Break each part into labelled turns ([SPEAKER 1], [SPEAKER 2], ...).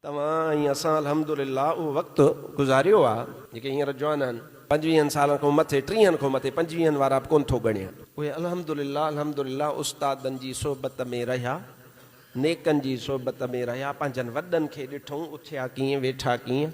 [SPEAKER 1] توهان ۽ اسان الحمد لله اهو وقت گذاريو آ، جيڪي هينئر جوان آهن، پنجويهن سالن کان مٿي، ٽيهن کان مٿي، پنجويهن وارا به ڪونه ٿو ڳڻيان. اهي الحمد لله الحمد لله استادن جي صحبت ۾ رهيا، نيڪن جي صحبت ۾ رهيا، پنهنجن وڏن کي ڏٺئون، اٿيا ڪيئن، ويٺا ڪيئن.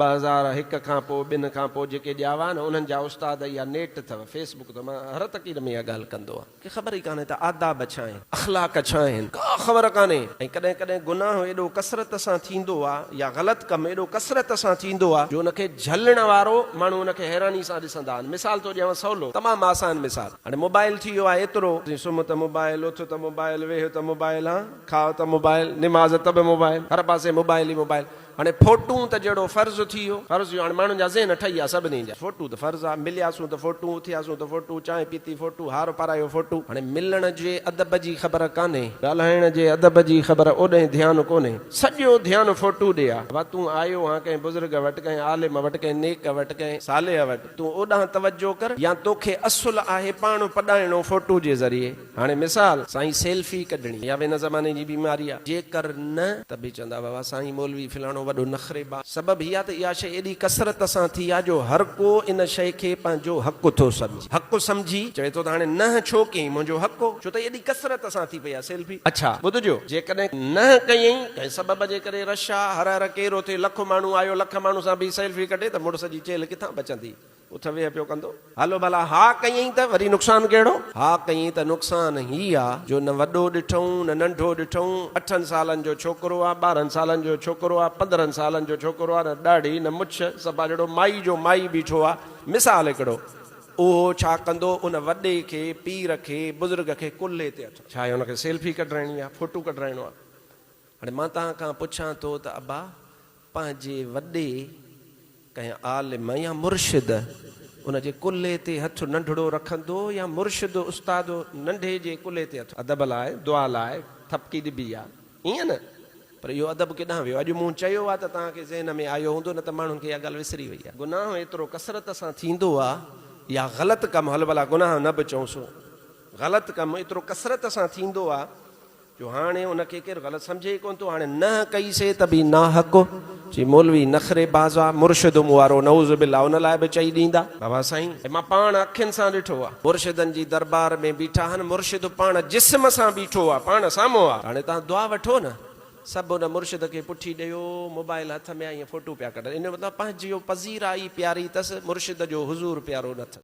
[SPEAKER 1] 2001 کان پوء، ٻن کان پوء جيڪي ڄاوا نه، انهن جا استاد اها نيٽ اٿو، فيس بڪ اٿو، مان هر تقرير ۾ اها ڳالهه ڪندو آهيان. کي خبر ئي ڪانهي ته آداب ڇا آهن، اخلاق ڇا آهن، ڪا خبر ڪانهي ۽ ڪڏهن ڪڏهن گناهه ايڏو ڪثرت سان ٿيندو آ يا غلط ڪم ايڏو ڪثرت سان ٿيندو آ جو ان کي جهلڻ وارو ماڻهو ان کي حيراني سان ڏسندا آهن. مثال ٿو ڏيانو سولو تمام آسان مثال. هاڻي موبائل ٿي ويو آ ايترو سمهه ته موبائل، اٿ ته موبائل، ويهه ته موبائل، هان کاء ته موبائل، نماز ته به موبائل، هر پاسي موبائل ئي موبائل. هاڻي فوٽون ته جهڙو فرض ٿي ويو، فرض ويو، هاڻي ماڻهن جا ذهن ٺهي ويا سڀني جا، فوٽو ته فرض آ، ملياسون ته فوٽون، اٿياسون ته فوٽو، چانهه پيتي فوٽو، هار پارايو فوٽو. هاڻي ملڻ جي ادب جي خبر ڪانهي، ڳالهائڻ جي ادب جي خبر اوڏهين ڌيان ڪونهي، سڄو ڌيان فوٽو ڏي آ. بابا تون آيو آن ڪنهن بزرگ وٽ، ڪنهن عالم وٽ، ڪنهن نيڪ وٽ، ڪنهن صالح وٽ، تون اوڏانهن توجهه ڪر يا توکي اصل آهي پاڻ پڏائڻو فوٽو جي ذريعي. هاڻي مثال، سائين سيلفي ڪڍڻي اها به هن زماني جي بيماري آ، جيڪر نه ته به چوندا بابا سائين مولوي فلاڻو وڏو نخري باز. سبب هي آ ته اها شيء ايڏي ڪثرت سان ٿي آ جو هر ڪو ان شيء کي پنهنجو حق ٿو سمجهي. حق سمجهي چوي ٿو ته هاڻي نه ڇو ڪيائين منهنجو حق هو، ڇو ته ايڏي ڪثرت سان ٿي پئي آ سيلفي. اڇا ٻڌجو جيڪڏهن نه ڪيائين ڪنهن سبب جي ڪري رش آ، هر هر ڪير اٿي لک ماڻهو آيو لک ماڻهو سان بيهي سيلفي ڪڍي ته مڙس جي چيلهه ڪٿان بچندي. اٿ ويهه پيو ڪندو. هلو ڀلا ها ڪيائين ته وري نقصان ڪهڙو؟ ها ڪيائين ته نقصان هي آ جو نه وڏو ڏٺئون نه ننڍو ڏٺئون، اٺن سالن جو ڇوڪرو آ، 12 سالن جو ڇوڪرو آ، 15 سالن جو ڇوڪرو آ، نه ڏاڙهي نه مڇ، صفا جهڙو مائي جو مائي بيٺو آ، مثال هڪڙو، اهو ڇا ڪندو ان وڏي کي، پير کي، بزرگ کي ڪلهي تي هٿ. ڇا آهي ان کي سيلفي ڪڍرائڻي آ، فوٽو ڪڍرائڻو آ. هاڻي مان توهان کان پڇان ٿو ته ابا پنهنجي وڏي ڪنهن عالم يا مرشد ان جي ڪلهي تي هٿ ننڍڙو رکندو يا مرشد استاد ننڍي جي ڪلهي تي هٿ. ادب لاء دعا لاء ٿپڪي ڏبي آ ائين نه پر اهو ادب ڪيڏانهن ويو اڄ مون چيو آ ته توهان کي ذهن ۾ آيو هوندو نه ته ماڻهن کي اها ڳالهه وسري وئي آ. گناهه ايترو ڪثرت سان ٿيندو آ يا غلط ڪم هل ڀلا گناهه نه به چئون سو غلط ڪم ايترو ڪثرت سان ٿيندو آ جو هاڻي ان کي ڪير غلط سمجهي ئي ڪونه ٿو، هاڻي نه ڪئي سي ته به ناحق، چي مولوي نخري باز آ، مرشد مون وارو نعوذ بالله ان لاء به چئي ڏيندا. بابا سائين هي مان پاڻ اکين سان ڏٺو آ، مرشدن جي دربار ۾ بيٺا هن، مرشد پاڻ جسم سان بيٺو آ، پاڻ سامهون آ، هاڻي توهان دعا وٺو نه، سڀ ان مرشد کي پٺي ڏيو، موبائل هٿ ۾ آ ائين فوٽو پيا ڪڍن، ان جو مطلب پنهنجي پذيرائي پياري اٿس، مرشد جو حضور پيارو نه اٿس.